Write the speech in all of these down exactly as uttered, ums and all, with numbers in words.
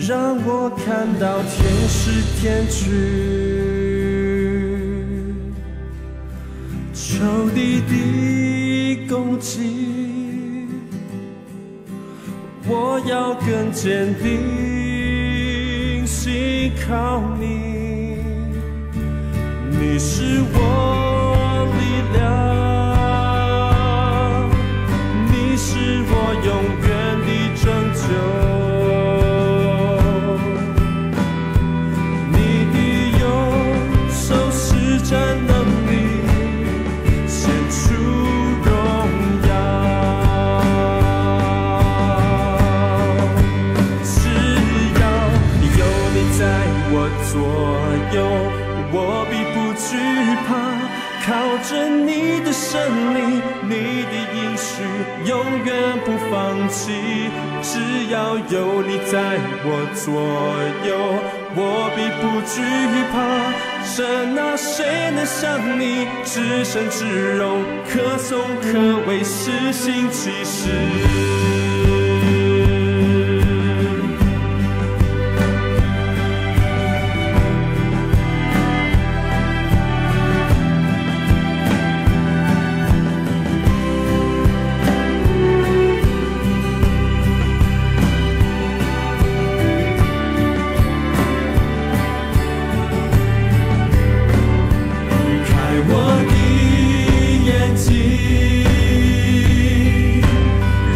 让我看到天使天军，求你的供给，我要更坚定信靠你。你是我力量，你是我永远的拯救。你的右手施展能力，显出荣耀。只要有你在我左右，我必不惧怕。靠着你的圣灵，你的应许永远不放弃。只要有你在我左右，我必不惧怕。神啊，谁能像你至圣至荣，可颂可畏，施行奇事。开我的眼睛，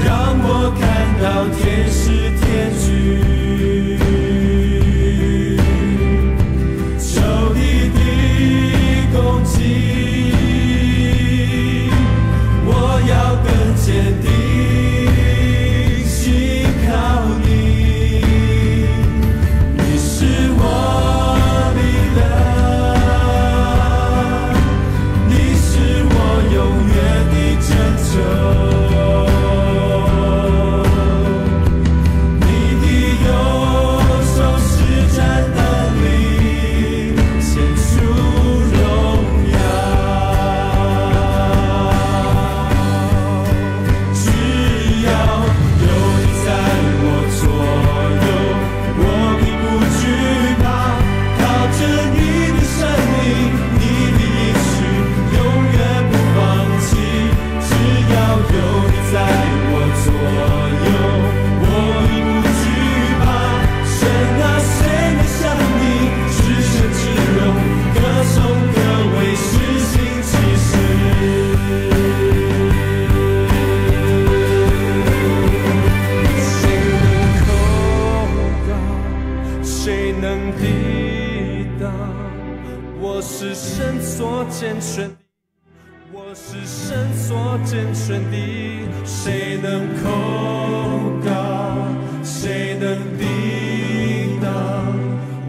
让我看到天使天军。求你的供给，我要更坚定信靠你。你是我力量，你是我永远的拯救。你的右手施展能力，显出荣耀。只要有你在我左右，我必不惧怕。靠着你的圣灵，你的应许永远不放弃。只要有你在我左右，我必不惧怕。神啊，谁能像你至圣至荣，可颂可畏，施行奇事？谁能控告？谁能抵挡？我是神所揀选的，我是神所拣选的，谁能控告？谁能抵挡？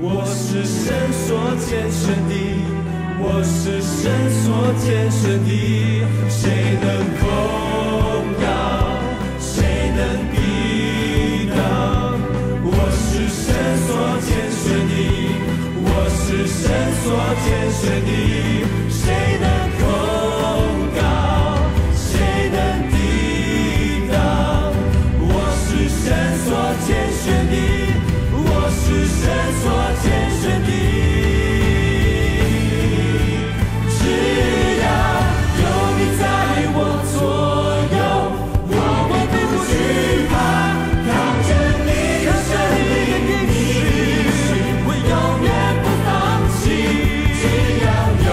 我是神所拣选的，我是神所拣选的，谁能控告？谁能抵挡？我是神所拣选的，我是神所拣选的，谁能控告？谁能抵挡？我是神所拣选的，我是神所拣选的。只要有你在我左右，我必不惧怕。靠着你的圣灵，你的应许，我永远不放弃。只要有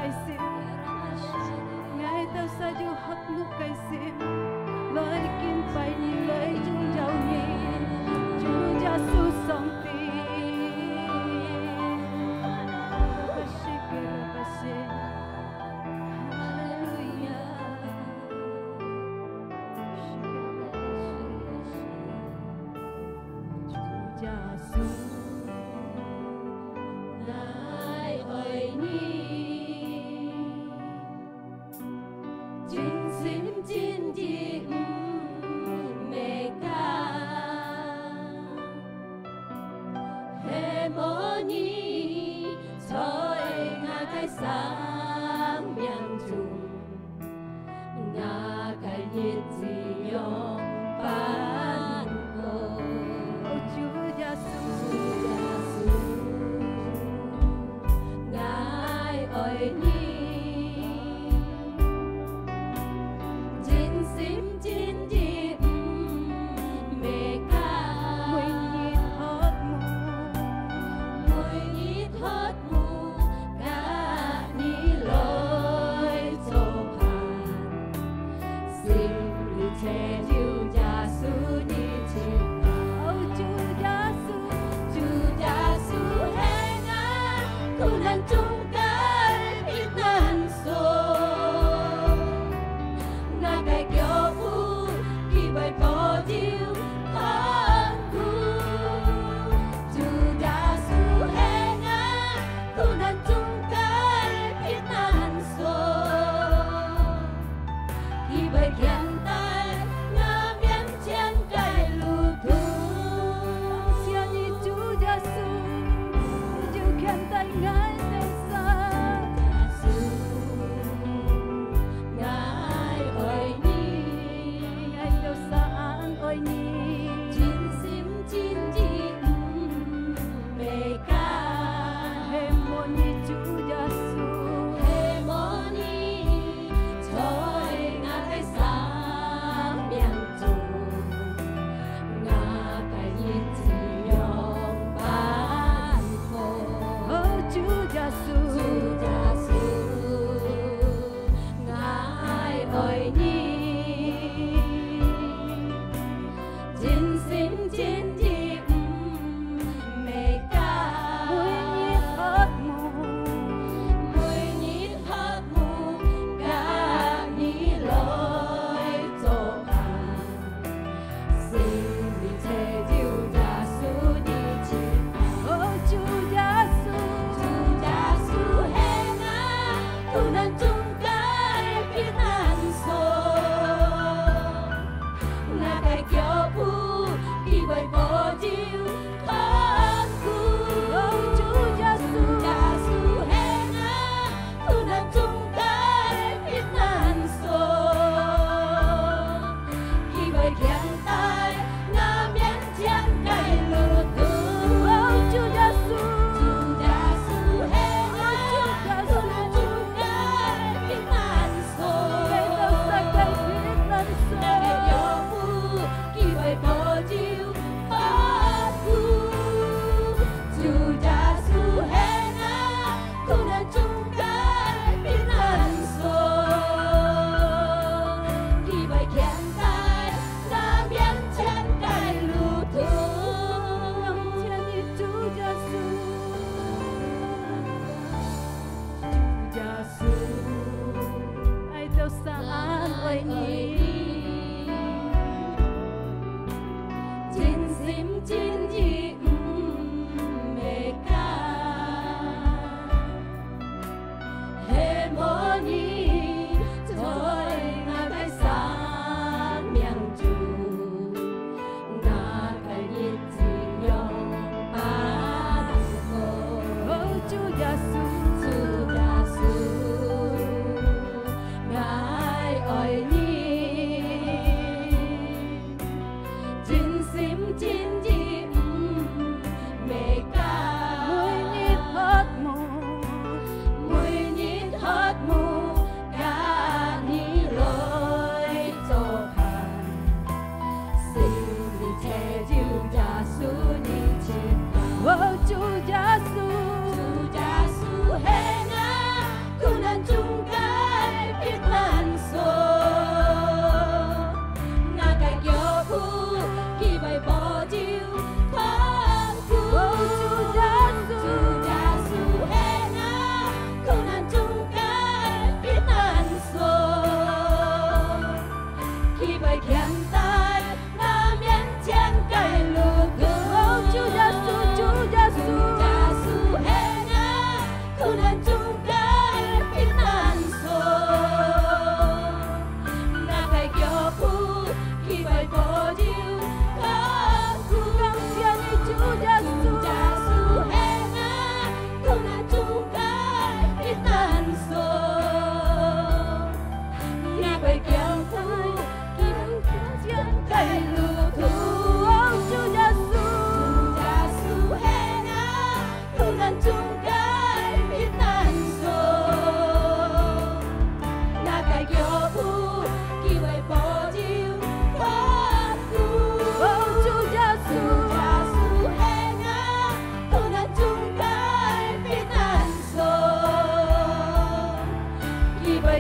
个心，𠊎兜儕有渴慕个心，來敬拜你，來榮耀你，主耶穌上帝。哈利路亞。 主耶穌，𠊎愛你，盡心盡意毋會假。係無你在𠊎个生命中， 𠊎个日子仰般過？哦，主耶穌，主耶穌，𠊎愛你，盡心盡意毋會假。每日渴慕，每日渴慕，佮你來做伴。 心裡只有耶穌你自家。哦，主耶穌，主耶穌係𠊎苦難中个避難所，𠊎个腳步佢會保佑看顧。主耶穌係𠊎苦難中个避難所。 佢會牽帶𠊎面前个路途。感謝你，主耶穌，你就牽帶𠊎个心。耶穌，𠊎愛你，𠊎兜儕恁愛你，盡心盡意，嗯。 每个。係無你主耶穌，係無你在𠊎个生命中，𠊎个日子仰般好？哦，主耶穌，主耶穌，𠊎愛你。 盡心盡意毋會假。每日渴慕，每日渴慕，佮你來做伴。心裡只有耶穌你自家。哦，主耶穌，主耶穌係𠊎苦難中个避難所。 𠊎个腳步，佢會保佑看顧。哦，主耶穌，主耶穌係𠊎苦難中个避難所，佢會牽帶𠊎面前个路途。哦，主耶穌，主耶穌係𠊎苦難中个避難所。 所。𠊎个腳步，佢會保佑看顧。主耶穌係𠊎苦難中个避難所，佢會牽帶𠊎面前个路途。感謝你，主耶穌。 主耶穌，𠊎兜儕恁愛你，盡心盡意毋會假，係無你在𠊎个生命中。 𠊎个日子仰般好？哦，主耶穌，主耶穌，𠊎愛你，盡心盡意毋會假。每日渴慕，每日渴慕，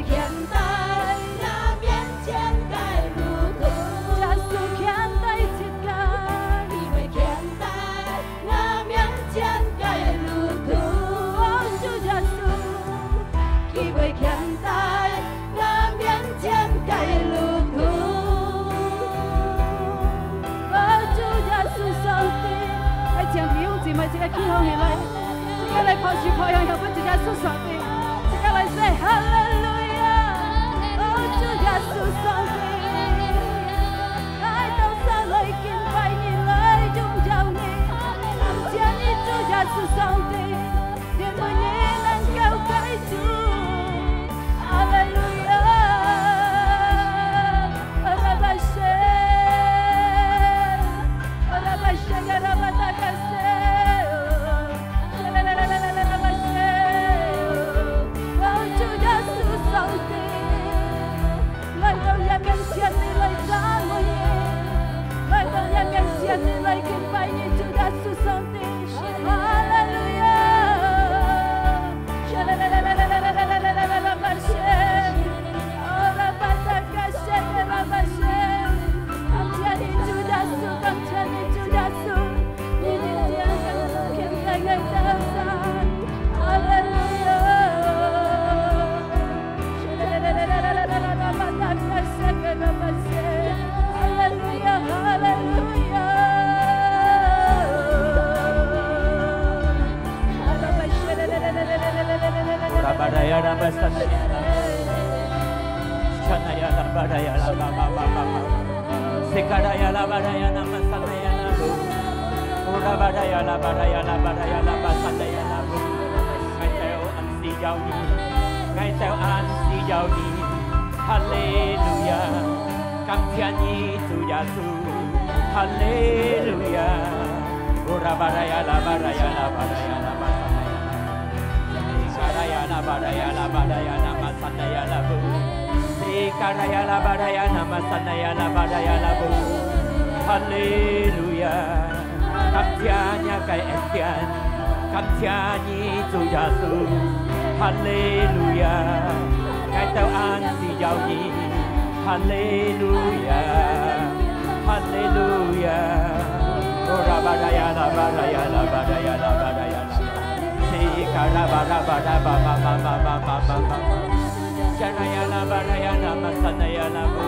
牽帶𠊎面前个路途。耶穌牽帶自家。佢會牽帶𠊎面前个路途。哦，主耶穌。佢會牽帶𠊎面前个路途。哦，主耶穌上帝，愛請弟兄姊妹自家企好起來。 自家來拍手拍響，向分主耶穌上帝。自家來說，哈利路亞！哦，主耶穌上帝，𠊎兜儕來敬拜你，來榮耀你。感謝你，主耶穌上帝，因為你能夠改主。 哈利路亞！阿拉巴謝，阿拉巴謝，阿拉巴達卡謝，阿拉巴謝。哦，主耶穌上帝，來到你面前，你來讚美你，來到你面前，你來敬拜你，主耶穌上帝。 哈利路亞！感謝你，主耶穌，感謝你，主耶穌，你的天天在𠊎兜上。哈利路亞！ 哈利路亞，哈利路亞。Sekaraya la baraya nama sataya la bu. Ora baraya la baraya la baraya la basataya la bu. Ngai tau an si yau ni. Ngai tau an si yau ni. Haleluya. Kamsia ni tu Yesu. Haleluya. Ora baraya la baraya la baraya la basataya la bu. Sekaraya la baraya la baraya nama sataya la bu. Sekaraya la baraya nama sataya la baraya la bu. Haleluya. Kamsia你个恩典，感謝你主耶穌。哈利路亞。𠊎兜恁需要你。哈利路亞，哈利路亞。哦，啦巴啦呀，啦巴啦呀，啦巴啦呀，啦巴啦呀，啦巴啦。西卡啦巴啦巴啦巴巴巴巴巴巴巴巴巴巴。 Shanaya la baraya la masanaya la bu.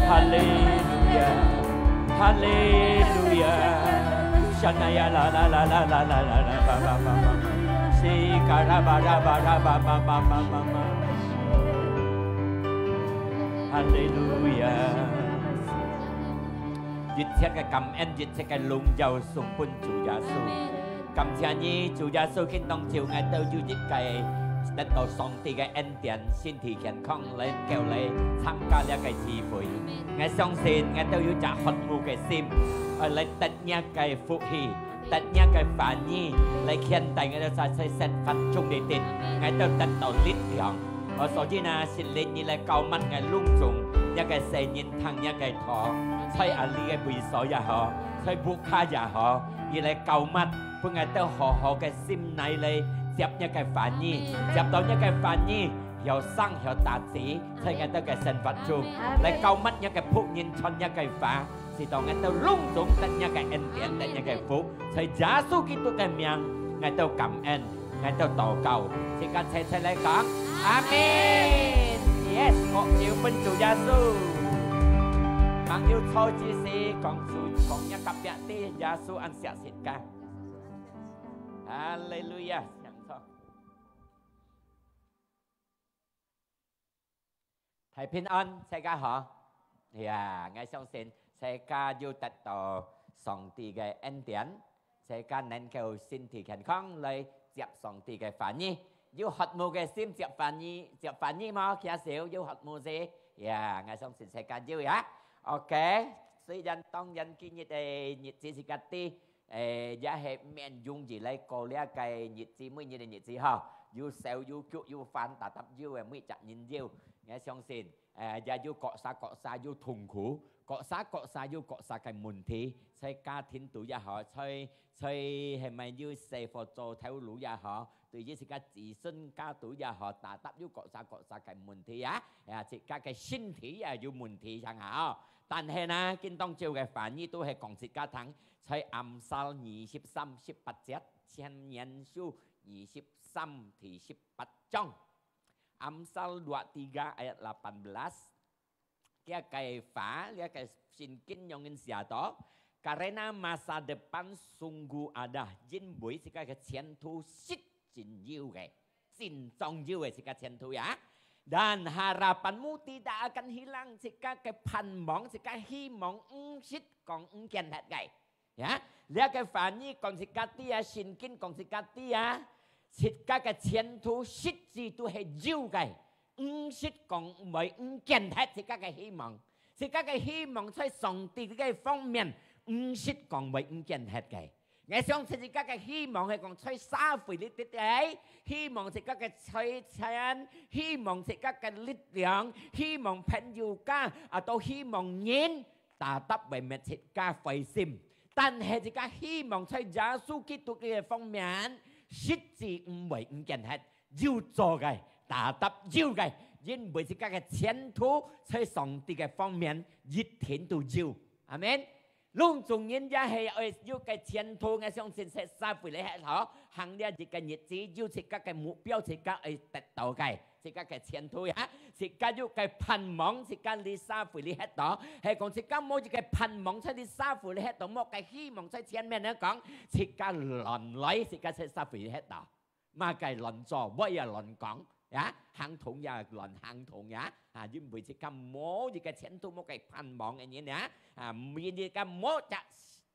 Hallelujah. Hallelujah. Shanaya la la la ba ba ba ba. Shikara ba ra ba ra ba ba ba ba ba ba. Hallelujah. 一切个感恩，一切个榮耀送分主耶穌。感謝你，主耶穌，今當晝𠊎兜有一个得到上帝个恩典，身體健康，來夠來參加這个聚會。𠊎相信𠊎兜有隻渴慕个心，愛來得若个福氣，得若个話語，來牽帶𠊎兜在在生活中裡底，𠊎兜得到力量。 哦，所以呢，聖靈你來膏抹𠊎攏總，這个細人聽這个道，在阿里个位所也好，在屋下也好，你來膏抹，分𠊎兜好好个心內來接這个話語，接到這个話語，曉生曉打子，在𠊎兜个生活中，來膏抹這个僕人傳這个話，使到𠊎兜攏總得這个恩典，得這个福。 在耶穌基督个名，𠊎兜感恩，𠊎兜禱告，自家齊齊來講，阿門。Yes，各有分主耶穌。朋友坐之時，講主，講若隔壁知耶穌恁惜自家。哈利路亞，請坐。 大平安，大家好。呀，𠊎相信大家有得到上帝个恩典，大家能夠身體健康來接上帝个話語。有渴慕个心接話語，接話語無？舉手，有渴慕个？呀，𠊎相信大家有呀。OK，雖然當然今日个日子係較短， 誒，也係毋免容易來過這个日子，每日个日子吼。有愁有局有煩，tetap有个，每隻人有。𠊎相信，誒，也有各儕各儕有痛苦，各儕各儕有各儕个問題，在家庭肚也好，在，在係毋係有事業做頭路也好，對於自家子孫家肚也好，tetap有各儕各儕个問題啊，啊，自家个身體也有問題，像下哦。但係呢，今當晝个話語都係講自家聽，在Amsal二十三十八節，箴言書二十三第十八章。Amsal dua tiga ayat lapan belas，這个話，這个聖經樣樣寫到：Karena masa depan sungguh ada，因為自家个前途實真有个，真重要个自家前途呀。Dan harapanmu tidak akan hilang，自家个盼望，自家希望，毋識講毋見忒个。 呀，這个話語講自家知啊，聖經講自家知啊，自家个前途實際都係有个，毋識講會毋見忒自家个希望。自家个希望在上帝个方面，毋識講會毋見忒个。𠊎相信自家个希望係講在社會裡底个，希望自家个財產，希望自家个力量，希望朋友家，啊，都希望人，tetap會搣自家灰心。但係自家希望在耶穌基督个方面，實際毋會毋見忒，有做个，tetap有个，因為自家个前途在上帝个方面一定都有。阿門。攏總人也係愛有个前途，𠊎相信在社會裡歇好，行這一个日子，有自家个目標，自家愛得到个。 自家个前途呀，自家有个盼望，自家在社會裡歇到，係講自家無一个盼望在這社會裡歇到，無个希望在前面來講，自家亂來，自家在社會裡歇到。麼个亂做，話也亂講，呀，行動也亂行動呀，啊，因為自家無一个前途，無个盼望个人呀，啊，因為自家無隻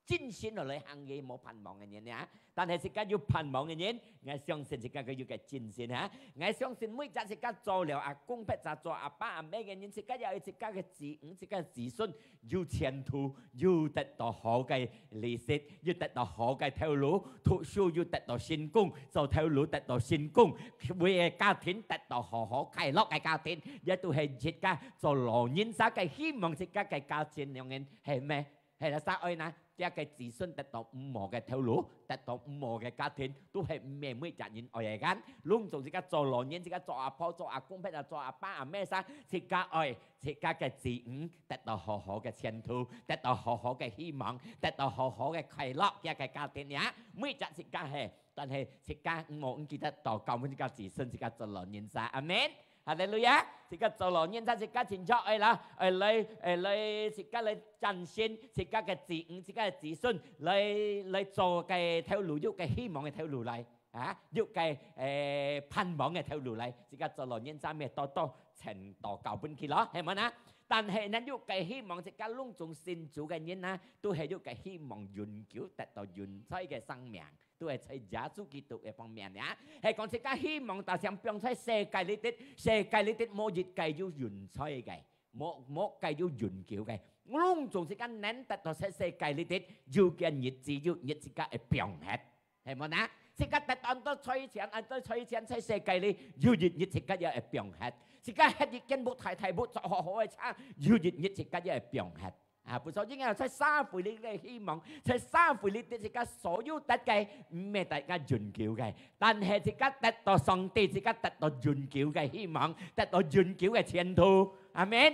真心落來行个無盼望个人啊。但係自家有盼望个人，𠊎相信自家个有个真心啊。𠊎相信每隻自家做了阿公伯仔，做阿爸阿姆个人，自家也有自家个子女，自家个子孫有前途，有得到好个利息，有得到好个頭路，讀書有得到成功，做頭路得到成功，為个家庭得到好好快樂个家庭，也都係自家做老人家个希望，自家个家庭樣樣係咩？ 係啦，所以呢，這个子孫得到毋好个頭路，得到毋好个家庭，都係毋係每隻人愛个。攏總自家做老人，自家做阿婆、做阿公，或者做阿爸阿姆儕，自家愛自家个子女得到好好个前途，得到好好个希望，得到好好个快樂，這个家庭呀，每隻自家係，但係自家毋好毋記得禱告，分自家子孫，自家做老人家。阿門。 哈利路亞！自家做老人家，自家真正愛啦，愛來，愛來，自家來展現自家个子女，自家个子孫，來，來做个頭路，有个希望个頭路來，啊，有个，誒，盼望个頭路來。自家做老人家，乜多多傳道教分佢咯，係無啊？但係呢，有个希望，自家攏總信主个人啊，都係有个希望永久得到永在个生命。 都係在耶穌基督个方面呀。係講自家希望大想放在世界裡底，世界裡底無一个有永在个，無，無个有永久个。攏總自家能得到在世界裡底，有个日子，有日自家會放忒，係無呢？自家得到恁多財產，恁多財產在世界裡，有一日自家也會放忒。自家歇一間屋，大大屋，坐好好个車，有一日自家也會放忒。 啊，不錯，應該在社會裡个希望，在社會裡底自家所有得个，毋係大家永久个，但係自家得到上帝，自家得到永久个希望，得到永久个前途。阿門。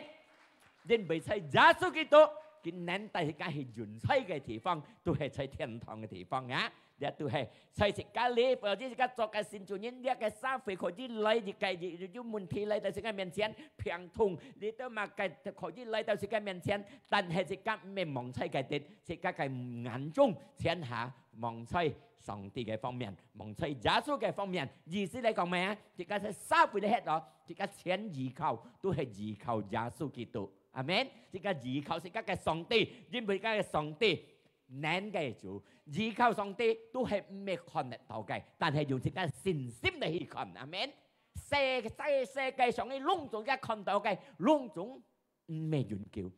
因為在耶穌基督，佢能帶自家去永在个地方，都係在天堂个地方啊。 這都係在自家裡，或者自家做个信主人，這个社會可以來，一个有，有問題來到自家面前，病痛，你都嘛个可以來到自家面前，但係自家毋係望在該兜，自家个眼中全下望在上帝个方面，望在耶穌个方面。意思來講咩啊？自家在社會裡歇咯，自家全依靠，都係依靠耶穌基督。阿門。自家依靠自家个上帝，因為自家个上帝 能个主，依靠上帝都係毋係看得到个，但係用自家信心來去看。阿門。世，世，世界上个攏總自家看到个，攏總毋係永久。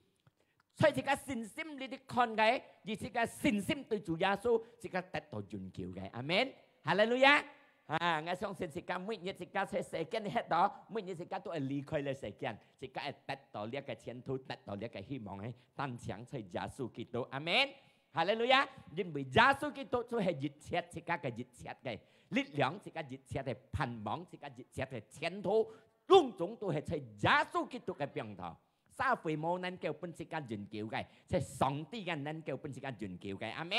所以自家信心裡去看个，以自家信心對主耶穌，自家得到永久个。阿門。哈利路亞。啊，𠊎相信自家每日自家在世間歇到，每日自家都會離開這世間，自家會得到這个前途，得到這个希望，係單淨在耶穌基督。阿們。哈利路亞！因為耶穌基督就係一切，自家个一切个力量，自家一切个盼望，自家一切个前途，攏總都係在耶穌基督个頂頭。 社會無能夠分自家永久个，係上帝个能夠分自家永久个。阿們。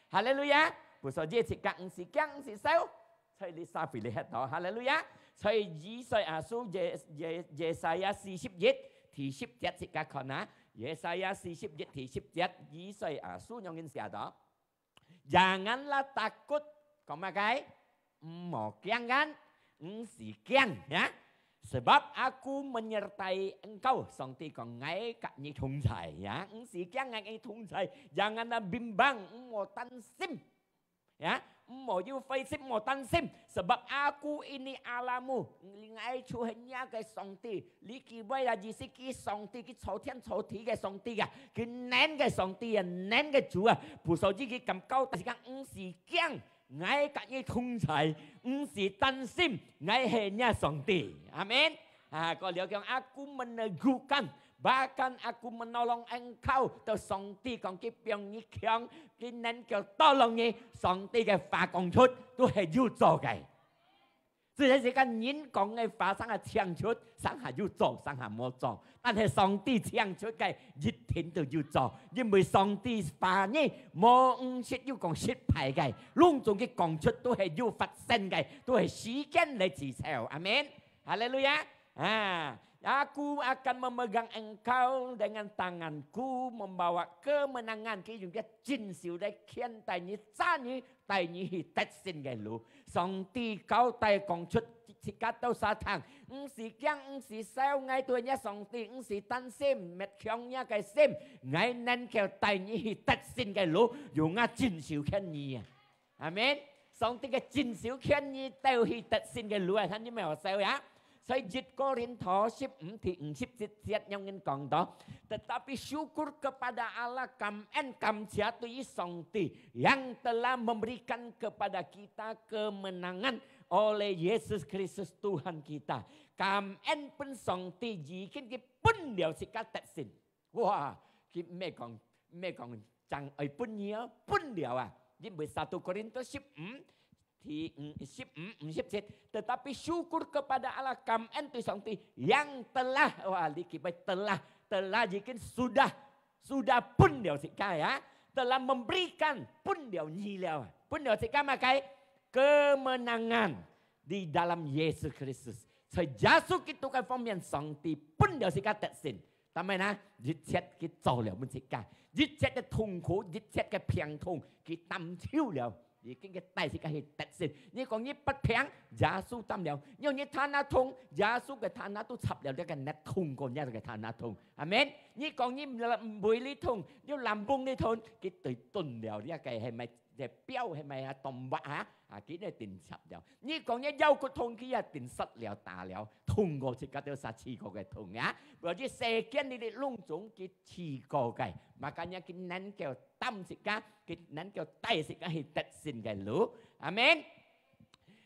哈利路亞！故所以自家毋使驚，毋使愁。在這社會裡歇到，哈利路亞！在以賽亞書耶，耶，耶賽亞四十一第十節，自家看啊，耶賽亞四十一第十節，以賽亞書仰形寫到？ Janganlah takut，講麼个？毋好驚啊，毋使驚，ya. Sebab Aku menyertai engkau，上帝講，𠊎佮你同在，ya，毋使驚，𠊎佮你同在。Janganlah bimbang，毋好擔心，ya，毋好有灰心，毋好擔心。Sebab Aku ini Allahmu，𠊎就係若个上帝。 你記得啊，意思佢上帝，佢造天造地个上帝啊，佢能个上帝啊，能个主啊，故所以佢敢交代自家，毋使驚，𠊎佮你同在，毋使擔心，𠊎係若上帝。阿們。啊，過了講，Aku meneguhkan，bahkan Aku menolong engkau，到上帝講佢放你強，佢能夠tolong你，上帝个話講出，都係有做个。 只係自家人講个話，成下唱出，成下有做，成下無做。但係上帝唱出个，一定都有做，因為上帝話語無毋識有講失敗个，攏總佢講出都係有發生个，都係時間來指示。阿們。哈利路亞！啊，Aku akan memegang engkau dengan tangan-Ku，membawa kemenangan。佢用佢正手來牽帶你，揸你， 帶你去得勝个路。上帝交代講出自家兜儕聽，毋使驚，毋使愁，𠊎都係若上帝，毋使擔心，搣強若个心，𠊎能夠帶你去得勝个路，用𠊎正手牽你啊！阿們。上帝个正手牽你兜去得勝个路啊，看你毋好愁啊！ 所以一哥林多十五第五十一節仰形講到，tetapi syukur kepada Allah，感恩感謝對於上帝，yang telah memberikan kepada kita kemenangan oleh Yesus Kristus Tuhan kita。感恩分上帝已經佢分了自家得勝。 哇，佢毋係講，毋係講正愛分你哦，分了啊！因為satu Korintus十五，第五，十五，五十節，tetapi syukur kepada Allah，感恩對上帝，yang telah，哇，你記得telah，telah已經sudah，sudah分了自家啊，telah memberikan，分了你了啊，分了自家麼个？Kemenangan di dalam Yesus Kristus。在耶穌基督个方面，上帝分了自家得勝。 但係呢，一切佢做了分自家，一切个痛苦，一切个病痛，佢擔走了，已經佢帶自家去得勝。你講你發病，耶穌擔了；你講你頭那痛，耶穌个頭那都插了這个net，通過這个頭那痛。阿們。你講你胃裡痛，你lambung裡痛，佢對斷了這个係毋係？ 這表係毋係啊？動物啊，啊，佢一定插了。你講你腰骨痛，佢一定塞了、打了，痛過自家兜儕試過个痛啊。或者世間裡个攏總佢試過个，makanya佢能夠擔自家，佢能夠帶自家去得勝个路。阿們。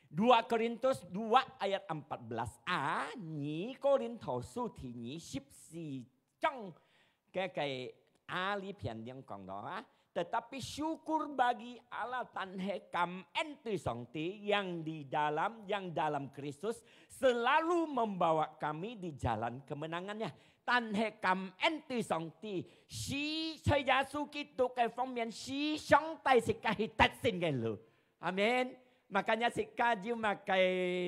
Dua Korintus dua ayat empat belas a，二哥林多書第二十四 章个，个啊，裡片恁樣講到啊，tetapi syukur bagi Allah，但係感恩對上帝，yang di dalam，yang dalam Kristus，selalu membawa kami di jalan kemenangan-Nya。但係感恩對上帝，時在耶穌基督个方面，時常帶自家去得勝个路。 阿們。Makanya自家有麼个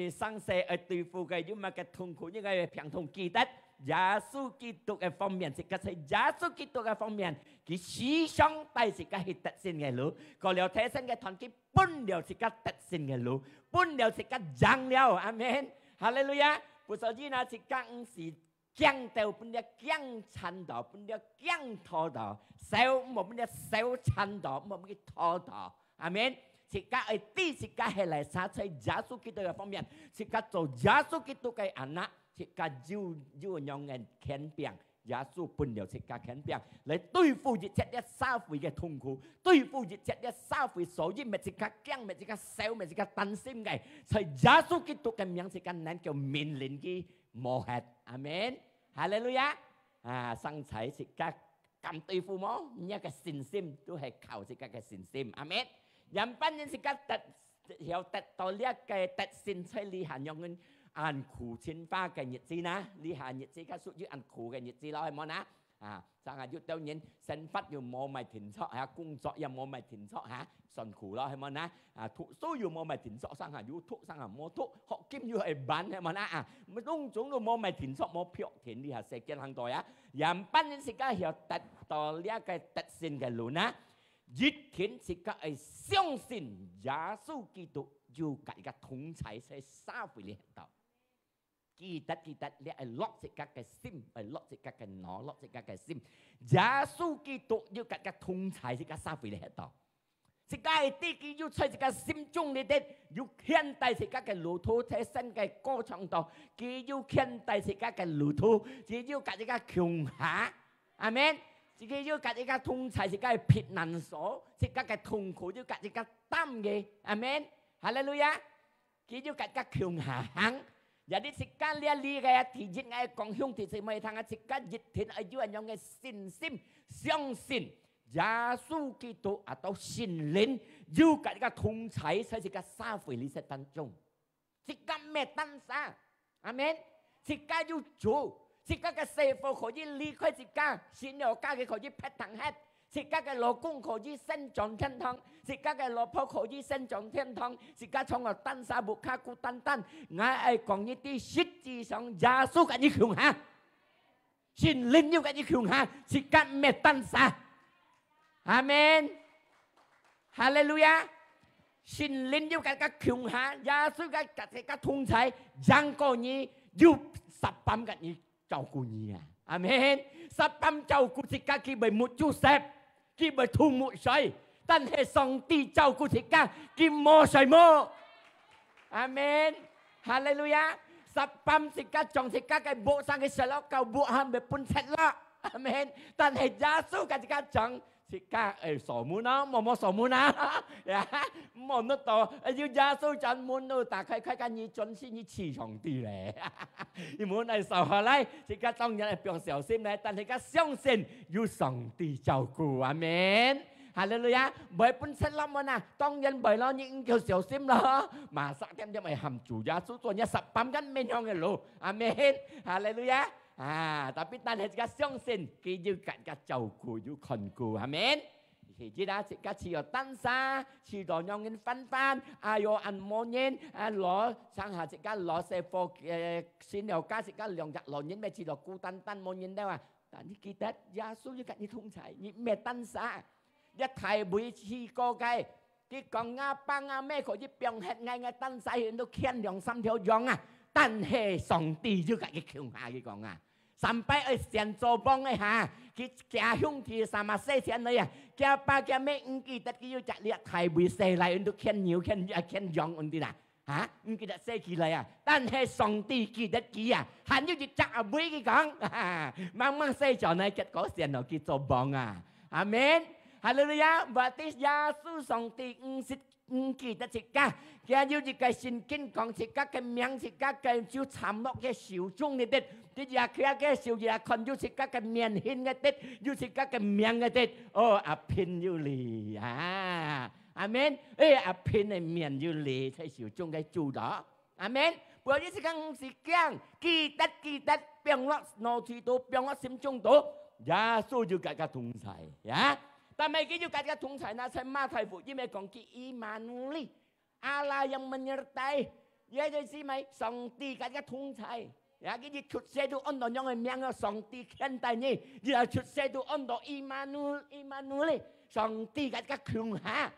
生事愛對付个，有麼个痛苦，有麼个病痛，記得耶穌基督个方面，自家在耶穌基督个方面，佢時常帶自家去得勝个路。過了得勝个團，佢分了自家得勝个路，分了自家贏了。阿們。哈利路亞。故所以呢，自家毋使 驚到分了驚慘到，分了驚討到，愁毋好分了愁慘到，毋好分佢討到。阿們。自家愛知自家係哪儕，在耶穌基督个方面，自家做耶穌基督个anak，自家有，有樣个權柄，耶穌分了自家權柄，來對付一切這社會个痛苦，對付一切這社會所有乜自家驚、乜自家愁、乜自家擔心个，在耶穌基督个名，自家能夠命令佢無忒。阿門。哈利路亞！啊，生在自家敢對付無？你个信心都係靠自家个信心。阿門。仰般人自家得，曉得到這个得勝，在這下樣恁苦情化个日子呢？這下日子較屬於恁苦个日子咯，係無呢？啊，成下有兜人生活又無麼停著，哈，工作又無麼停著，哈，辛苦咯，係無呢？啊，讀書又無麼停著，成下有讀，成下無讀，學金又係慢，係無呢？啊，攏總都無麼停著，無標停，這下世間行到呀。仰般人自家曉得到這个得勝个路呢？一定自家愛相信耶穌基督有佮自家同在在社會裡頭。 記得，記得，這愛落自家个心，愛落自家个腦，落自家个心。耶穌基督有佮自家同在，自家社會裡頭。自家愛知佢有在自家心中裡底，有牽帶自家个路途，在生个過程當中，佢有牽帶自家个路途，佢有佮自家共下。阿門。佢有佮自家同在，自家个避難所，自家个痛苦，有佮自家擔个。阿門。哈利路亞。 佢有佮自家共下行。Jadi自家這裡个第一，𠊎講兄弟姊妹聽啊，自家一定愛有恁樣个信心，相信耶穌基督啊，到聖靈有佮自家同在，在自家社會裡頭當中。自家毋係單儕。阿門。自家有主，自家个細伙可以離開自家，新娘家个可以撇忒忒。 自家个老公可以升上天堂，自家个老婆可以升上天堂，自家從來單儕屋下孤單單。𠊎愛講你知，實際上耶穌佮你共下，聖靈有佮你共下，自家毋係單儕。阿門。哈利路亞。聖靈有佮自家共下，耶穌佮自家同在，贏過你，有撒旦佮你 照顧你啊。阿門。撒旦照顧自家，佢會目珠澀，佢會吐目水，但係上帝照顧自家，佢無睡目。阿門。哈利路亞。撒旦自家將自家个屋上个石頭搞屋還會分拆落。阿門。但係耶穌佮自家講， 自家愛鎖門啊，莫莫鎖門啊，呀，莫弄到，哎，有耶穌將門都打開，開開你專心你侍上帝咧。你門愛鎖好來，自家當然愛放小心咧，但係自家相信有上帝照顧，阿門。哈利路亞！會分拆落門啊，當然會咯，你應該小心咯。馬上點點愛喊主耶穌做你十八根面向个路，阿門。哈利路亞！ 啊，tapi但係自家相信，佢有佮自家照顧，有看顧，阿門。係，自家自家試著單儕，試著仰般煩煩，哎喲，恁無人，啊，老，成下自家老細伙，呃，新娘家自家兩隻老人，乜試著孤單單無人了啊。但你記得，耶穌有佮你同在，你毋係單儕。這大衛試過个， 佢講：「吾爸吾姆可以放忒𠊎，𠊎單儕去都牽兩三條羊啊！」但係上帝有佮佢共下，佢講啊，三擺愛先做王个哈，佢厥兄弟三啊細錢來啊，厥爸厥姆毋記得佢有隻這大衛細倈，都牽牛牽啊牽羊恁樣啦，哈，毋記得細佢來啊。但係上帝記得佢啊，還有一隻阿妹佢講，哈哈，猛猛細隻呢，結果選落佢做王啊。阿門。哈利路亞！Berarti耶穌上帝毋識 毋記得自家，佢有一個聖經講自家个命，自家个就參落个手中裡底，佢也佢个手也看有自家个面形个底，有自家个命个底。哦，阿平有理啊！阿門。哎，阿平个面有理，在手中个主咯。阿門。不要一直講毋使驚，記得記得，放落腦裡肚，放落心中肚，耶穌有佮自家同在呀。但係佢有佮自家同在，那在馬太福音裡講佢以馬內利。 Allah yang menyertai，也就係麼？上帝佮自家同在。Ya，佢一出世就安到樣个名，上帝牽帶你，佢一出世就安到以馬內，以馬內利，上帝佮自家共下。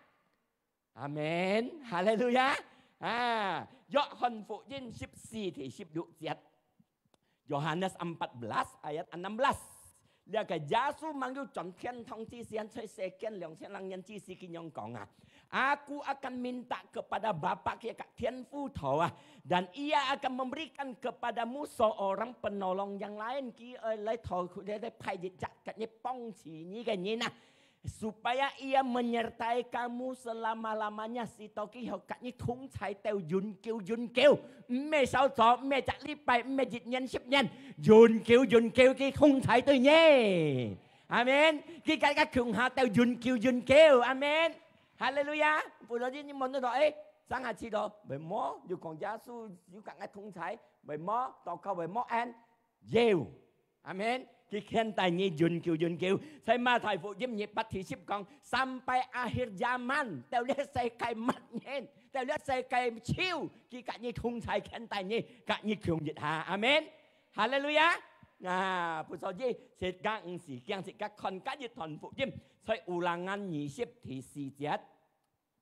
阿門，哈利路亞！啊，約翰福音十四第十六節。 Yohanes empat belas ayat enam belas。這個耶穌吂有轉天堂之前，在世間兩千零年之時，佢樣講啊 Aku akan minta kepada Bapa ke kat 天父頭啊, dan Ia akan memberikan kepadamu seorang penolong yang lain. Ki ai lai thò, lai phai jejak kat ni pong si ni ke ni na. Supaya Ia menyertai kamu selama-lamanya, si toki ho kat ni thung chai teu yun kiu yun kiu. Mme sao zo, mme jak li pai, mme jit nyen sip nyen. Yun kiu yun kiu ki thung chai tui ni. Amen. Ki kat kat khiung ha teu yun kiu yun kiu. Amen. Haleluya. Pun lo jin ni mon to, eh, sang ha chi to. Bai mo, yu kong Yesu, yu kat ngai thung chai. Bai mo, to kau bai mo en. Yeu. Amen. Ki khen tai ni yun kiu yun kiu. Sai ma thai fu yim ni pat thi sip kong. Sampai akhir zaman. Teu liat sai kai mat nyen. Teu liat sai kai chiu. Ki kat ni thung chai khen tai ni. Kat ni khiung jit ha. Amen. Haleluya. Nah, pun so ji, sit kang eng si kiang sit kang khon kat yit thon fu yim. Sai Ulangan ni sip thi si jiat.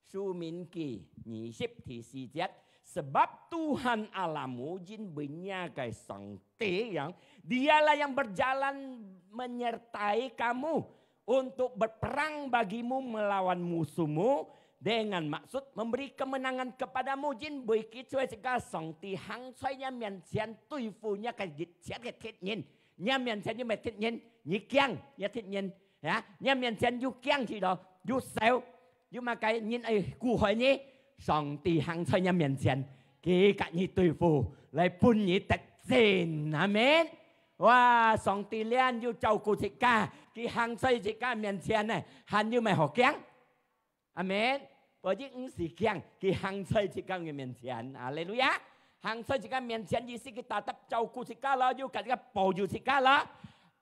Sumin ki ni sip thi si jiat. Sebab Tuhan Allahmu jin bui nia kai Sangti yang, Dialah yang berjalan menyertai kamu untuk berperang bagimu melawan musuhmu dengan maksud memberi kemenangan kepadamu. Jin bui ki choi sit kang Sangti hang choi nia mian chien tui fu nia kai jit chien ke thit nyen. Nia mian chien yu mek thit nyen, ni kiang nia thit nyen. Ya, nia mian chien yu kiang si to, yu sao, yu ma kai nyen ai ku hoi ni. Sangti hang choi nia mian chien, ki kat ni tui fu, lai pun ni tet chin. Amen. Wa, Sangti lian yu chau ku sit kang, ki hang choi sit kang mian chien ne, han yu mai ho kiang. Amen. Poi ji eng si kiang, ki hang choi sit kang ngi mian chien. Haleluya. Hang choi sit kang mian chien，意思佢tetap照顧自家咯，又佢自家保佑自家咯。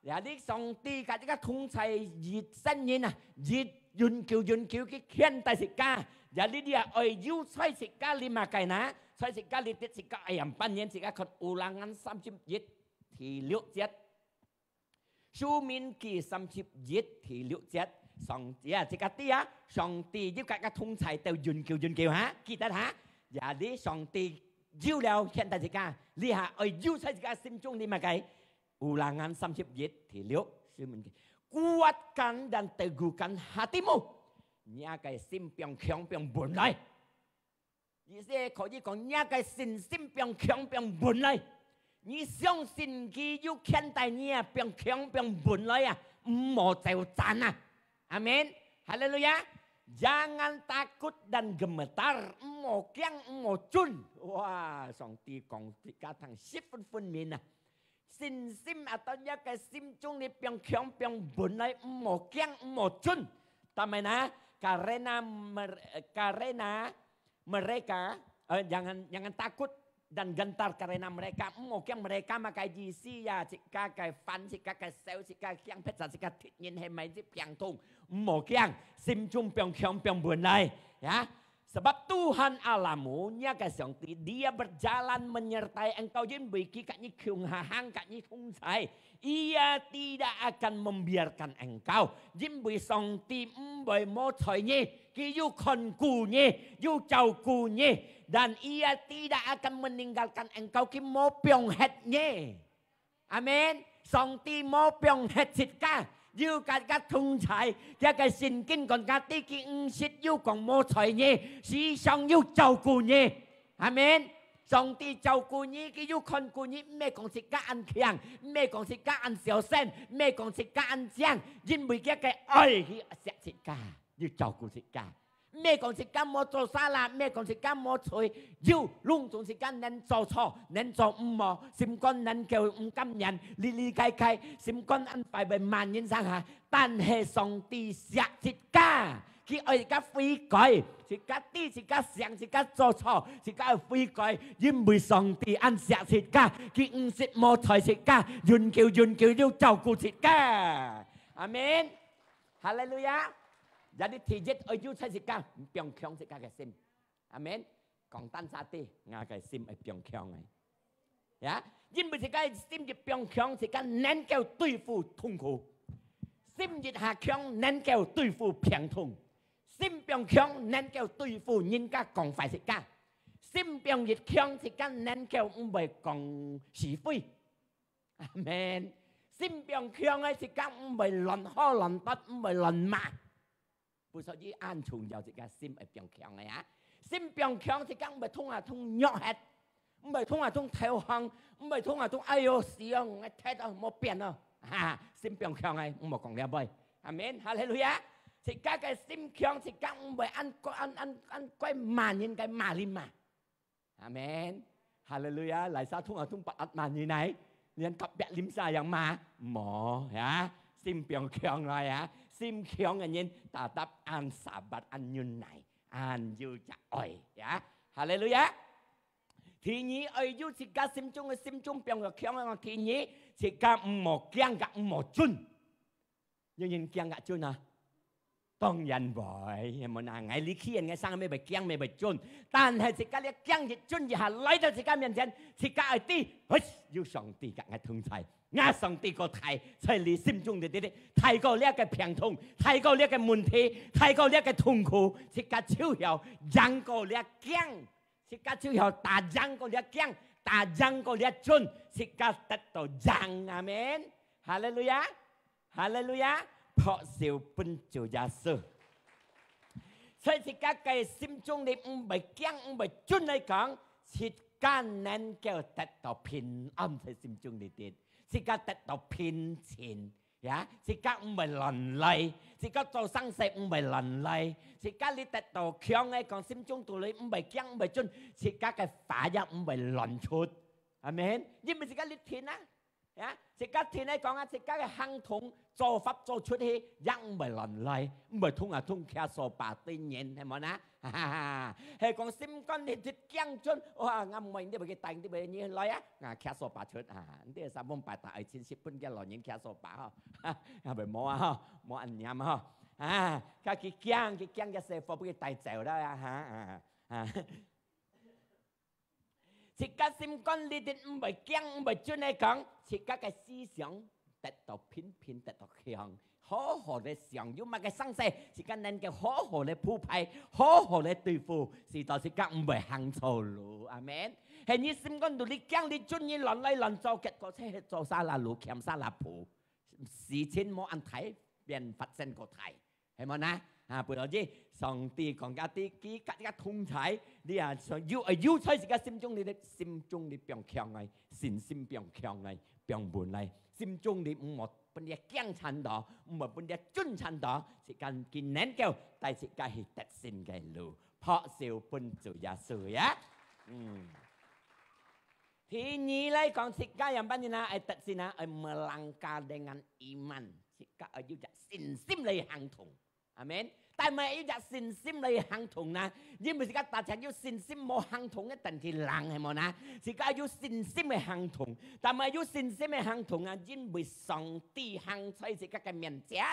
Ya，你上帝佢自家同在一生人啊，一永久永久佢牽帶自家。Ya，你你啊愛有在自家你嘛該那，在自家你得自家哎呀，半年自家看Ulangan三十一第六節。 Sumin ki三十一第六節，上帝啊，自家知啊，上帝有佢个同在到永久永久哈，記得哈。Ya，你上帝有了牽帶自家，你哈愛有在自家心中你嘛該。Ulangan三十一第六，Sumin ki，kuatkan dan teguhkan hatimu，你啊个心放強放穩來。 意思可以講，你个信心放強放穩來。你相信佢有牽帶你啊，放強放穩來啊，毋好走散啊。阿門。哈利路亞。Jangan takut dan gemetar，毋好驚，毋好顫。哇，上帝講自家聽十分分明啊。 信心atau你个心中你放強放穩來，毋好驚，毋好顫。Tapi na，karena mer-，karena mereka，呃，jangan，jangan takut dan gentar karena mereka，毋好驚mereka嘛个意思呀，自家个煩，自家个愁，自家驚迫，自家敵人係咪係病痛，毋好驚，心中放強放穩來，ya。 Sebab Tuhan Allahmu，你个上帝，Dia berjalan menyertai engkau，因為佢甲你共下行，甲你同在。Ia tidak akan membiarkan engkau，因為上帝毋會無睬你，佢有看顧你，有照顧你。Dan Ia tidak akan meninggalkan engkau，佢無放忒你。 阿門。上帝無放忒自家，有甲自家同在，佢个聖經講甲自家毋識有講無睬你，時常有照顧你。阿門。上帝照顧你，佢有看顧你，毋係講自家恁強，毋係講自家恁小心，毋係講自家恁靚，因為佢个愛，佢惜自家，佢照顧自家。 毋係講自家無做salah，毋係講自家無罪，有，攏總自家能做錯，能做毋好，心肝能夠毋甘願，哩哩解解，心肝恁壞會罵人上下。但係上帝惜自家，佢愛自家悔改，自家知自家想，自家做錯，自家愛悔改，因為上帝恁惜自家，佢毋識無睬自家，永久永久有照顧自家。阿門。 哈利路亞！Jadi第一愛有在自家，放強自家个心。阿門。講單儕知，𠊎个心愛放強个。Ya，因為自家个心一放強，自家能夠對付痛苦。心一下強，能夠對付病痛。心放強，能夠對付人家講壞自家。心放一強，自家能夠毋會講是非。 阿門。心放強个自家毋會亂吼亂答，毋會亂罵。所以恁重要，自家心愛放強个啊。心放強，自家毋會通啊通弱忒，毋會通啊通投降，毋會通啊通，哎喲，死哦，𠊎忒哦，無變哦。哈，心放強个，毋好講了尾。阿門，哈利路亞。自家个心強，自家毋會恁，恁，恁，恁怪罵人个罵人嘛。 阿門。哈利路亞！哪儕通啊通八壓罵人來，連隔壁鄰舍樣罵，無呀，心放強來呀，心強个人tetap恁sabar、恁忍耐、恁有隻愛呀。哈利路亞！第二，愛有自家心中个，心中放強个。第二，自家毋好驚，也毋好顫。 有人驚甲顫啊？當然會，係無啊？𠊎這氣人个聲，乜會驚，乜會顫。但係自家這驚一顫一下來到自家面前，自家愛知，嘿，有上帝甲𠊎同在，𠊎上帝過大，在你心中裡底，大過這个病痛，大過這个問題，大過這个痛苦，自家就曉贏過這驚，自家就曉打贏過這驚，打贏過這顫，自家得到贏。阿門。哈利路亞！ 哈利路亞！拍手分主耶穌。所以自家个心中裡毋會驚，毋會顫來講，自家能夠得到平安在心中裡底，自家得到平靜，呀，自家毋會亂來，自家做生事毋會亂來，自家你得到強个講，心中肚裡毋會驚，毋會顫，自家个話也毋會亂出。阿門。因為自家你定啊， 呀，自家定來講啊，自家个行動、做法、做出去，也毋會亂來，毋會通啊通擎掃把對人，係無啊？哈哈哈。係講心肝裡一驚顫，哇，𠊎毋會，你會去帶，你會你來啊，啊，擎掃把出啊，你三碗白打愛親戚分个老人擎掃把吼，也會無啊吼，無恁樣吼，啊，佢去驚，佢驚个細貨分佢帶走了啊，哈，啊，啊。 自家心肝裡底毋會驚，毋會顫來講，自家个思想得到平平，得到強，好好个想，有麼个生事，自家能夠好好个鋪排，好好个對付，使到自家毋會行錯路。阿門。係你心肝肚裡驚，你顫，你亂來亂做，結果就係做salah路，徛salah步，事情無恁大，變發生過大。 係無啊？啊，不要緊，上帝講佢，佢甲你同在，你啊，有，有在自家心中裡，心中裡放強來，信心放強來，放穩來，心中裡毋好分你驚顫到，毋好分你顫顫到，自家佢能夠帶自家去得勝个路，拍手分主耶穌呀。嗯。第二來講，自家樣般呢，愛得勝啊，愛melangkah dengan iman，自家愛有隻信心來行動。 阿門。但係有隻信心來行動啊，因為自家大家有信心無行動个，等佢冷係無啊？自家有信心个行動，但係有信心个行動啊，因為上帝行在自家个面前。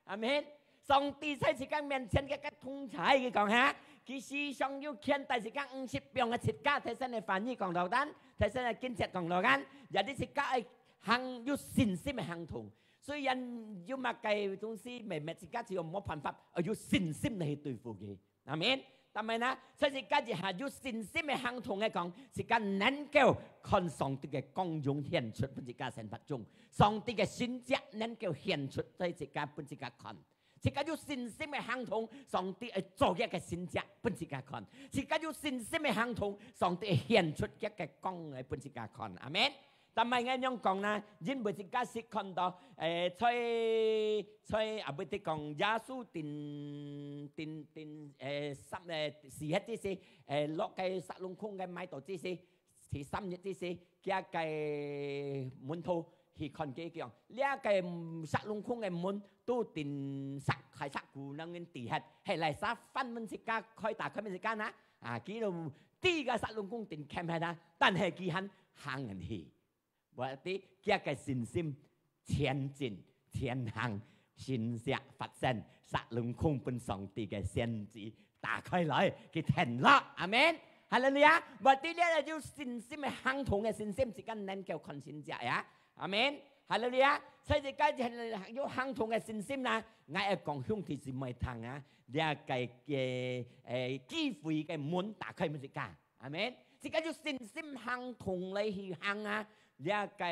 阿門。上帝在自家面前个，个同在，佢講哈，佢時常有牽帶自家五十磅个自家，頭先个翻譯講到單，頭先个經節講到單，也係自家愛行有信心个行動。 雖然有麼个東西，乜乜自家就無辦法，愛有信心來去對付佢。阿門。但係呢，在自家一下有信心个行動來講，自家能夠看上帝个光榮顯出分自家生活中，上帝个神蹟能夠顯出在自家分自家看。自家有信心个行動，上帝愛做一个神蹟分自家看。自家有信心个行動，上帝愛顯出一个光來分自家看。阿門。 但係𠊎仰講呢？因為自家識看到，誒，在，在，啊，毋係講耶穌定，定，定，誒，三，誒，四日之時，誒，落个撒隆宮个麥島之時，第三日之時，佢个門徒去看佢講，這个撒隆宮个門都定石，大石牯等人抵忒，係哪儕翻門自家開，打開門自家呢？啊，佢就知个撒隆宮定崁忒啊，但係佢還行緊去。 Berarti佢个信心前進、前行，神蹟發生，撒隆宮分上帝个先知打開來，佢停落。阿門。哈利路亞。Berarti這係有信心个行動个信心，自家能夠看神蹟呀。阿門。哈利路亞。所以自家有行動个信心啦，𠊎愛講兄弟姊妹聽啊，這个，个，誒，機會个門打開分自家。 阿門。自家有信心行動來去行啊，這个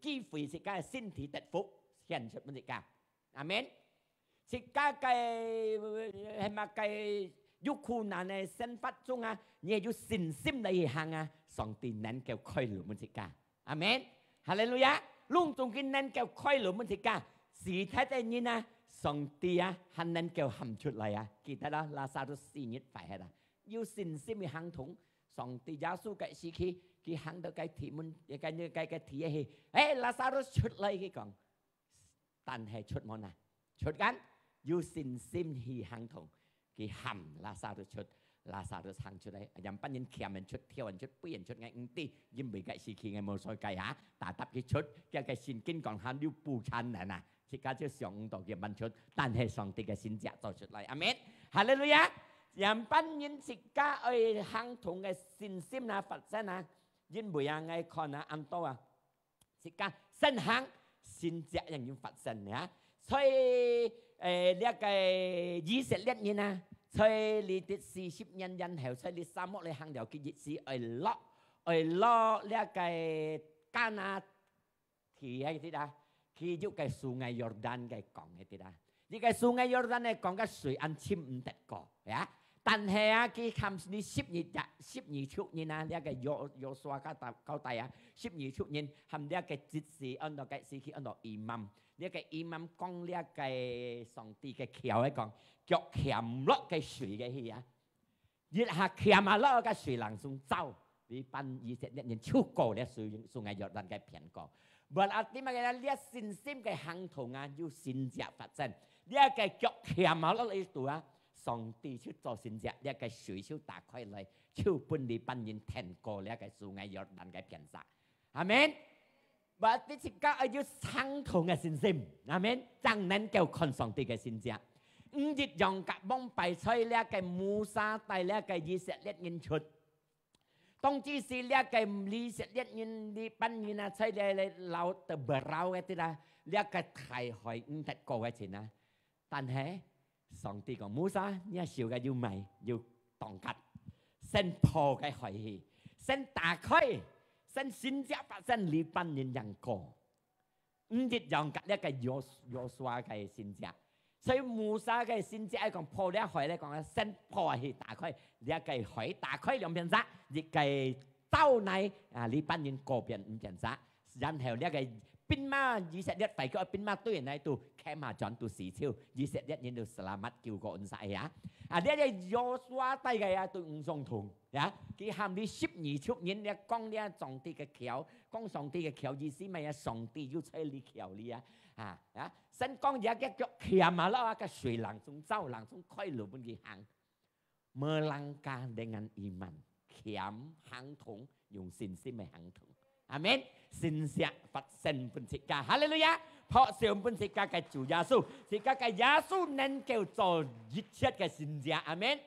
機會自家个身體得福，顯出分自家。阿門。自家个，係嘛，个有苦難个生活中啊，你有信心來去行啊，上帝能夠開路分自家。阿門。哈利路亞！攏總佢能夠開路分自家，死忒个人啊，上帝啊，還能夠喊出來啊！記得啦，拉撒路死日快忒啦，有信心个行動，上帝耶穌个時期，佢行到个地門，个个个地去，誒，拉撒路出來，佢講，但係出門啊，出間有信心去行動，佢喊拉撒路出，拉撒路行出來，樣般人鉗人出、挑人出、背人出，𠊎毋知，因為个時期𠊎無所該下，tetap佢出，佢个聖經講還有補change啊，自家就想毋到佢樣般出，但係上帝个神蹟做出來，阿門。哈利路亞！樣般人自家愛行動个信心啊，發生啊，因為啊，𠊎看啊，恁多啊， 自家先行，神蹟已經發生了。所以，誒，這个以色列人啊，在這四十年以後，在這沙漠裡行了幾日時，愛落，愛落這个迦南地个地啊，佢有个樹椏約旦个江个地啊。 這个樹椏約旦个江个水恁深毋得過，呀。但係啊，佢喊你十二隻、十二族人啊，這个約、約書亞交代、交代啊，十二族人喊這个執事，安到个時期安到imam。這个imam講這个上帝个橋个講，腳鉗落个水个去啊。 一下鉗啊落个水，langsung走，這班以色列人就過這水，樹椏約旦个邊過。Berarti麼个呢？這信心个行動啊，有神蹟發生。這个腳鉗啊落裡肚啊，上帝就做神蹟，這个水就打開來，就分這班人跈過這个樹椏約旦个邊界。阿門。 Berarti自家愛有相同个信心，阿門，正能夠看上帝个神蹟。毋一樣甲往擺在這个Musa帶這个以色列人出，當其時這个以色列人這班人啊，在這个老的berau个地啦，這个大海毋得過个前啊， 但係上帝講：「Musa，若手个有篾，有tongkat，先破个海去，先打開，先神蹟發生，這班人正過。」毋一樣甲這个約、約書亞个神蹟。所以Musa个神蹟愛講破這海來講，先破去打開，這个海打開兩片石，一个走內啊，這班人過變五片石。 然後這个兵馬，以色列回去兵馬對人來都，kemah轉都死手，以色列人都selamat救過恁儕啊。啊，這个約書亞帶个啊，都毋相同，呀。佢喊你十二族人，這講這上帝个橋，講上帝个橋意思麼啊？上帝有在這橋裡啊。啊，啊，先講這个腳鉗啊落啊，个水langsung走，langsung開路分佢行。 Melangkah dengan iman，鉗行動，用信心个行動。阿門。神蹟發生分自家，哈利路亞！拍手分自家个主耶穌，自家个耶穌能夠做一切个神蹟。阿門。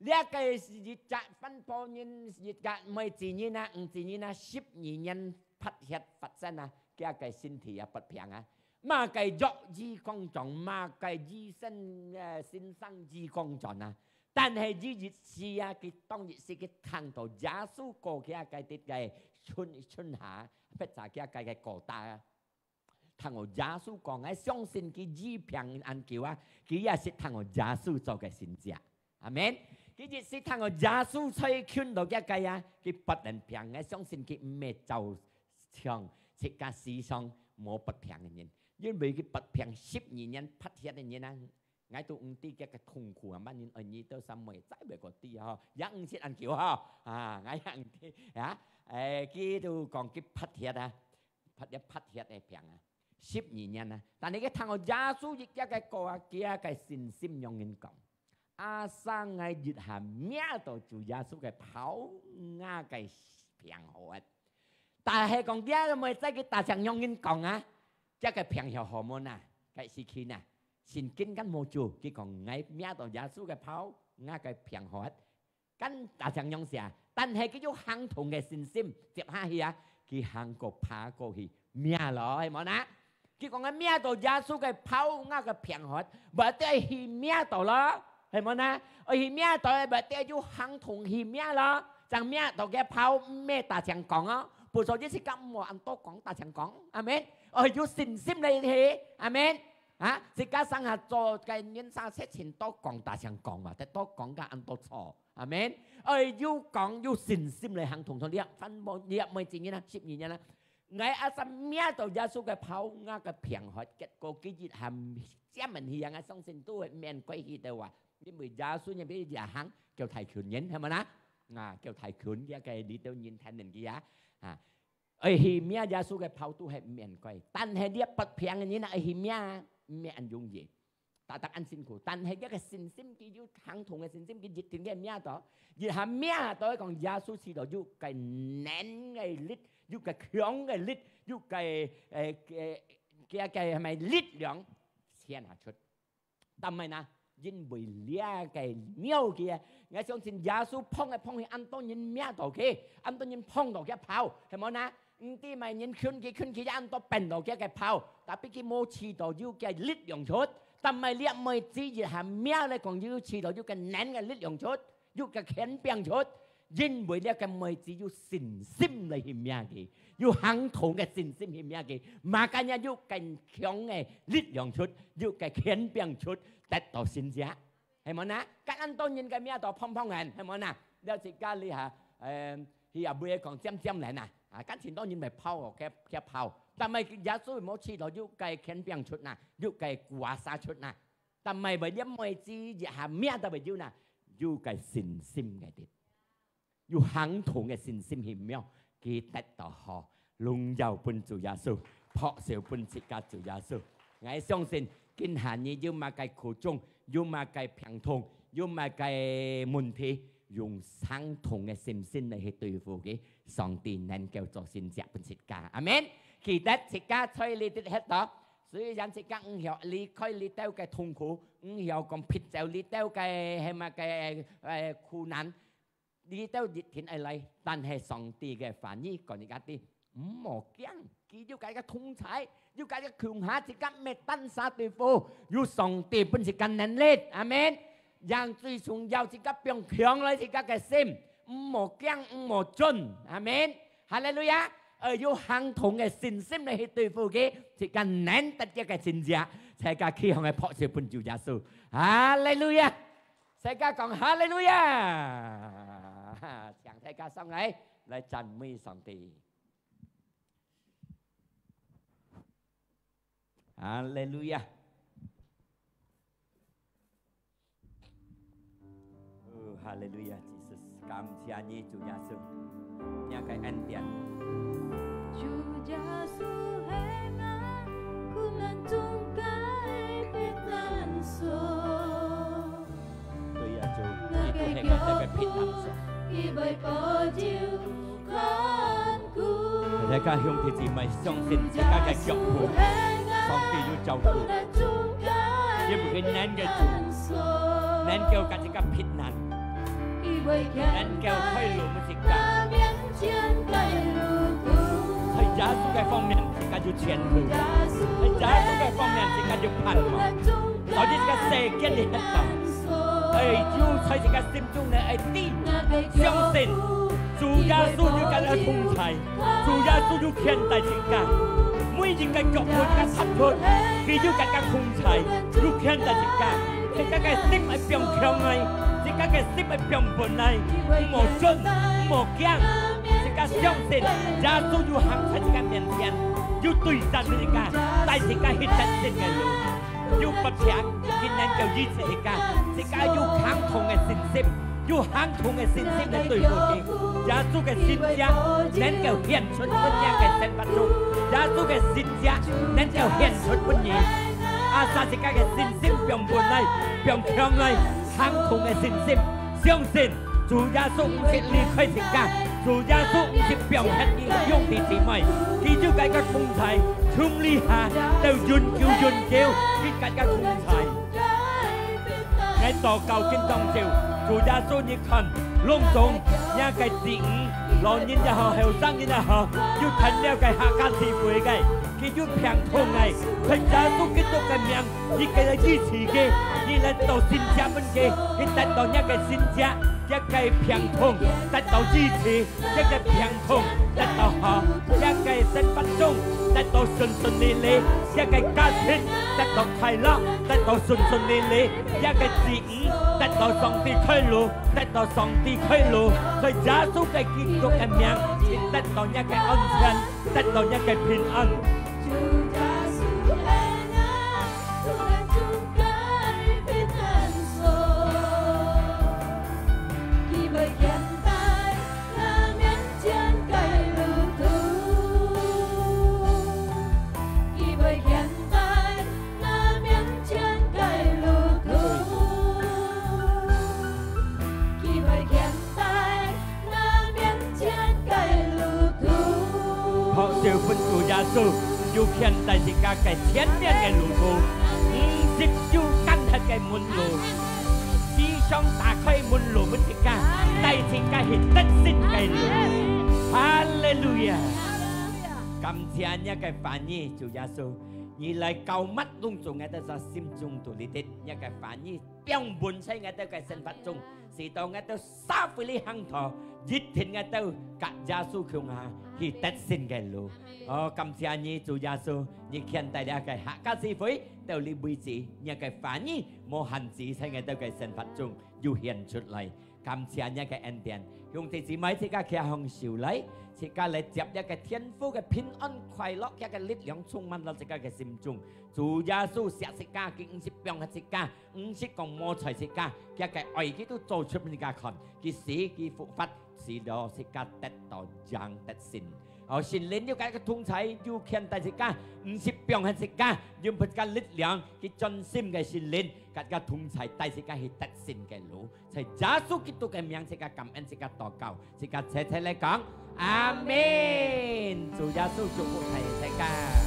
這个一隻番婆人，一隻妹子人啊，五子人啊，十二年發血發生啊，佢个身體也發病啊。麼个藥醫講中，麼个醫生，呃，先生醫講中啊。 但係有一時啊，佢當一時佢聽到耶穌過佢个地个村，村下，別儕佢个个kota啊。聽到耶穌講，𠊎相信佢醫病恁久啊，佢也識聽到耶穌做个神蹟。阿門。佢一時聽到耶穌在近到佢个啊，佢發等病，𠊎相信佢毋係照常，自家時常無發病个人，因為佢發病十二年發血个人啊， 𠊎都毋知佢个痛苦啊，麼人愛你到三妹，再袂過知吼，也毋識恁久吼，啊，𠊎也毋知啊。誒，佢都講佢發血啊，發一發血个病啊，十二年啊。但係佢聽到耶穌一隻个歌啊，佢个信心仰形講：「Asal𠊎一下摸到主耶穌个袍，𠊎个病好啊。」但係講，這妹仔佢大聲仰形講啊，這个病曉好無啊？該時期啊， 聖經敢無注，佢講：「𠊎摸到耶穌个袍，𠊎个病好。」敢大聲仰寫，但係佢有行動个信心，接下去啊，佢行過爬過去，摸咯，係無啊？佢講：「𠊎摸到耶穌个袍，𠊎个病好。」Berarti去摸到咯，係無啊？愛去摸到，berarti有行動去摸咯，正摸到个袍，毋係大聲講哦。不所以自家毋好恁多講，大聲講，阿門。愛有信心來去，阿門。啊，自家生下做个人生事情多講大聲講嘛，得多講个恁多錯。阿門。愛有講有信心來行通通，你看，你也毋會一年啊，十二年啊。𠊎阿三摸到耶穌个泡，𠊎个病好，結果佢一下，專門去啊，𠊎相信都會免過去个話，因為耶穌你別也行，叫大群人，係無啦？啊，叫大群，佢个裡頭人聽人佢啊，啊， 愛去摸耶穌个泡都係免過，但係你發病个人啊，愛去摸，毋係恁容易，逐逐恁辛苦。但係佢个信心，佢有行動个信心，佢一定个摸到，一下摸到講耶穌知道有个能个力，有个強个力，有个，呃，个，个，个，係咪力量，顯下出。 但係呢，因為這个廟佢，𠊎相信耶穌碰來碰去，恁多人摸到佢，恁多人碰到佢泡，係無呢？毋知麼人近佢近佢，恁多變到佢个泡，tapi佢無試到有个力量出，但係這妹子一下摸來講，有試到有个能个力量出，有个權柄出， 因為這个妹子有信心來去摸佢，有行動个信心去摸佢，makanya有堅強个力量出，有个權柄出，得到神蹟，係無呢？該恁多人个摸到碰碰人，係無呢？了自家這下，呃，佢也毋會講尖尖人啊，啊，該盡多人會泡哦，佢，佢泡，但係耶穌無試到有个權柄出呐，有个kuasa出呐。 但係為了妹子一下摸到會有呢，有个信心个力，有行動个信心去摸，佢得到好。榮耀分主耶穌，拍手分自家主耶穌。𠊎相信，今下你有麼个苦衷，有麼个病痛，有麼个問題，用相同个信心來去對付佢，上帝能夠做神蹟分自家。阿門。記得自家在這裡歇到， 雖然自家毋曉離開這兜个痛苦，毋曉講撇走這兜个，係麼个，呃，苦難，這兜一定會來，但係上帝个話語講自家知，毋好驚，佢有佢个同在，有佢个共下，自家毋係單儕對付，有上帝分自家能力，阿門。 樣最重要，自家放強來自家个心，毋好驚，毋好顫。阿門。哈利路亞！愛有行動个信心來去對付佢，自家能得著个神蹟，自家起鬨个拍手分主耶穌。哈利路亞！自家講哈利路亞！請大家上來，來讚美上帝。 哈利路亞！哦，哈利路亞，Jesus，感謝你，主耶穌，你个恩典。主耶穌係𠊎苦難中个避難所。對呀，主，你都係𠊎个避難所。佢會保佑看顧。 大家兄弟姊妹，相信自家个腳步，上帝有照顧。因為佢能夠做，能夠甲自家避難，能夠開路分自家。在耶穌个方面，自家有前途；在耶穌个方面，自家有盼望。到底自家世界裡歇到，愛有在自家心中呢，愛知，相信主耶穌有甲自家同在。 主耶穌有牽帶自家，每一个腳步自家踏出，佢有甲自家同在，有牽帶自家。自家个心愛放強來，自家个心愛放穩來，毋好顫，毋好驚。自家相信耶穌有行在自家面前，有對戰自家，帶自家去得勝个路。 有發病，佢能夠醫治自家，自家有行動个信心，有行動个信心來對付佢。耶穌个神蹟能夠顯出分你个生活中，耶穌个神蹟能夠顯出分你。啊，使自家个信心放穩來，放強來，行動个信心，相信 主耶穌毋識離開自家，主耶穌毋識放忒你兄弟姊妹，佢就甲自家同在，從這下到永久永久，佢甲自家同在。𠊎禱告今當晝，主耶穌你看，攏總，若个子女，老人也好，後生人也好，有聽了个客家聚會个，佢有病痛个，在耶穌基督个名，你个來醫治佢，你來到神跡門个，佢得到若个神跡，若个病痛得到醫治，若个病痛得到好，若个生活中得到順順利利，若个家庭得到快樂，得到順順利利，若个子女得到上帝開路，得到上帝開路，在耶穌个基督个名，你得到若个安全。 得到若个平安。主耶穌，你啊，主啊，主改變咱所，佢會牽帶咱面前个路途，佢會牽帶咱面前个路途，佢會牽帶 那面前个路途。好，就分主耶穌，有牽帶自家个前面个路途，毋係有艱難个門路，時常打開門路分自家，帶自家去得勝个路。哈利路亞！感謝若个話語，主耶穌，你來膏抹攏總𠊎兜在心中肚裡底，若个話語放滿在𠊎兜个生活中，使到𠊎兜 社會裡行道，一定𠊎兜佮耶穌共下去得勝个路。哦，感謝你，主耶穌，你牽帶這个客家社會到這位置，若个話語無限制在𠊎兜个生活中有顯出來。感謝若个恩典，兄弟姊妹，自家擎䟘手來，自家來接這个天父个平安、快樂，這个力量充滿到自家个心中。主耶穌惜自家，佢毋識放忒自家， 毋識講無睬自家，厥个愛佢都做出分自家看，佢死佢復活，使到自家得到贏得勝。哦，聖靈有佢个同在，有牽帶自家，毋識放忒自家，用分自家力量，佢專心个聖靈，佮自家同在，帶自家去得勝个路。在耶穌基督个名，自家感恩，自家禱告，自家齊齊來講，阿門。主耶穌祝福大家。